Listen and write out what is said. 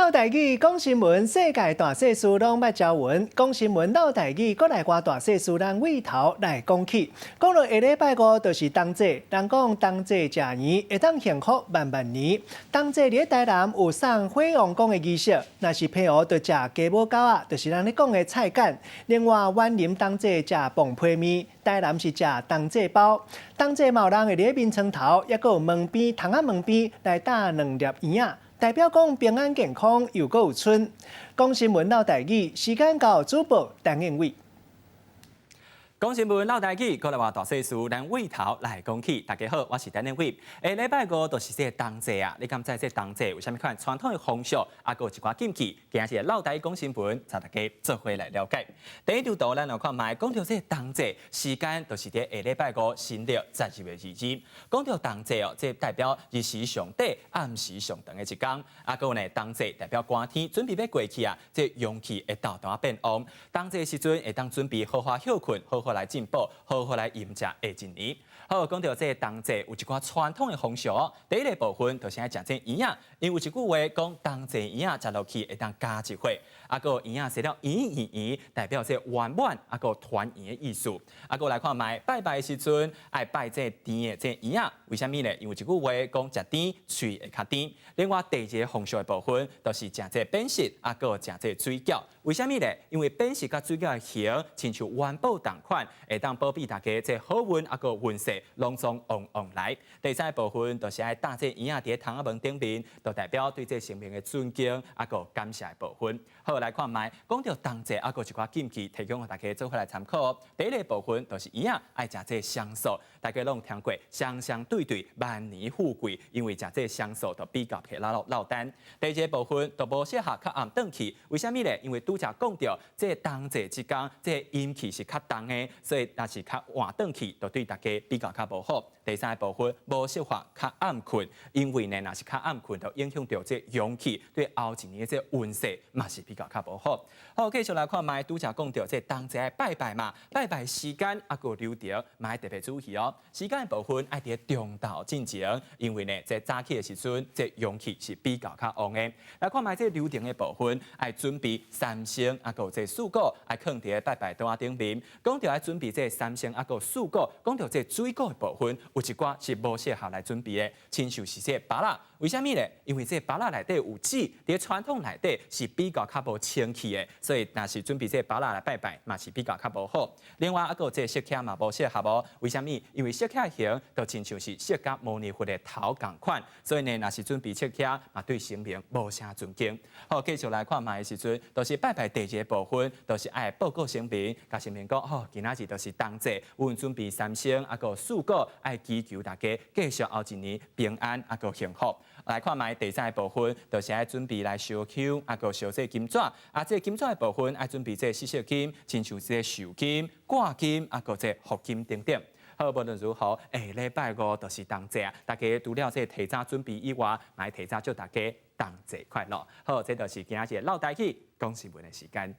嘮台語講新聞，世界大細事攏捌朝聞。講新聞嘮台語，國內外大細事，咱對頭來講起。講到下禮拜五就是冬至，人講冬至食圓會當幸福萬萬年。冬至佇台南有送火王公的儀式，若是澎湖就食雞母狗仔，就是咱咧講的菜粿。另外，雲林冬至食磅皮麵，台南是食冬至包。冬至嘛有人會佇眠床頭，抑閣有門邊窗仔門邊來搭兩粒圓仔。代表講平安健康，又閣有春。講新聞嘮台語，時間交主播陳應偉。講新聞嘮台語，國內外大細事，咱對頭來講起。大家好，我是陳應偉。下禮拜五就是這個冬至啊！你敢知這冬至有啥物款傳統的風俗，啊，閣有一寡禁忌？今仔日嘮台語講新聞，帶大家做伙來了解。第一張圖，咱來看覓，講著這個冬至時間，就是佇下禮拜五新曆12月22。講著冬至哦，這代表日時上短，暗時上長的一工。啊，閣有呢，冬至代表寒天準備欲過去啊，這陽氣會沓沓仔變旺。冬至時陣會當準備好好歇睏，好好來進補，好好來迎接下一年。好，講著這個冬至有一寡傳統的風俗，第一個部分就是愛食這圓仔，因為有一句話講冬至圓仔食落去會當加一歲。啊，閣圓仔生了圓圓圓，代表這圓滿，啊，閣團圓的意思。啊，閣來看覓拜拜的時陣愛拜這甜的這圓仔，為啥物呢？因為有一句話講食甜喙會較甜。另外第二個風俗的部分，就是食這扁食，啊，閣食這水餃。為啥物呢？因為扁食佮水餃的形親像元寶仝款，會當保庇大家這好運，啊，閣運勢攏總旺旺來。第三個部分就是愛搭這圓仔佇窗仔門頂面，就代表對這神明的尊敬，啊，閣感謝的部分。好，來看覓，講著冬至啊，閣一寡禁忌，提供予大家做伙來參考。第一個部分就是圓仔愛食這香素，大家攏有聽過雙雙對對，萬年富貴，因為食這香素就比較袂落落單。第二個部分就無適合較暗轉去，為啥物呢？因為拄才講著這冬至這工，這陰氣是較重的，所以若是較晚轉去，就對大家比較較無好。第三個部分無適合較暗睏，因為呢，若是較暗睏，就影響著這陽氣，對後一年的這運勢嘛是比較較無好。好，繼續來看覓，拄才講著這冬至愛拜拜嘛，拜拜時間啊閣流程嘛愛特別注意哦。時間的部分愛佇中晝進行，因為呢，這早起的時陣，這陽氣是比較較旺的。來看覓這流程的部分，愛準備三牲啊閣這水果，愛囥佇拜拜桌仔頂面。講著愛準備這三牲啊閣水果，講著這水果的部分，有一寡是無適合來準備的，親像是這芭樂。為啥物呢？因為這芭樂內底有籽，佇傳統內底是比較較無清氣的，所以若是準備這芭樂來拜拜，嘛是比較較無好。另外，啊閣這釋迦嘛無適合哦。為啥物？因為釋迦形就親像是釋迦牟尼佛的頭仝款，所以呢，若是準備釋迦，嘛對神明無啥尊敬。好，繼續來看覓的時陣，就是拜拜第二個部分，就是愛報告神明，共神明講，吼，今仔日就是冬至，阮準備三牲，啊閣水果，愛祈求大家繼續後一年平安，啊閣幸福。來看覓第三個部分，就是愛準備來燒香，啊閣燒這金紙，啊這金紙的部分愛準備這四色金，親像這壽金、掛金，啊閣這福金等等。好，無論如何，下禮拜五就是冬至啊！大家除了這提早準備以外，嘛提早祝大家冬至快樂。好，這就是今仔日嘮台語講新聞的時間。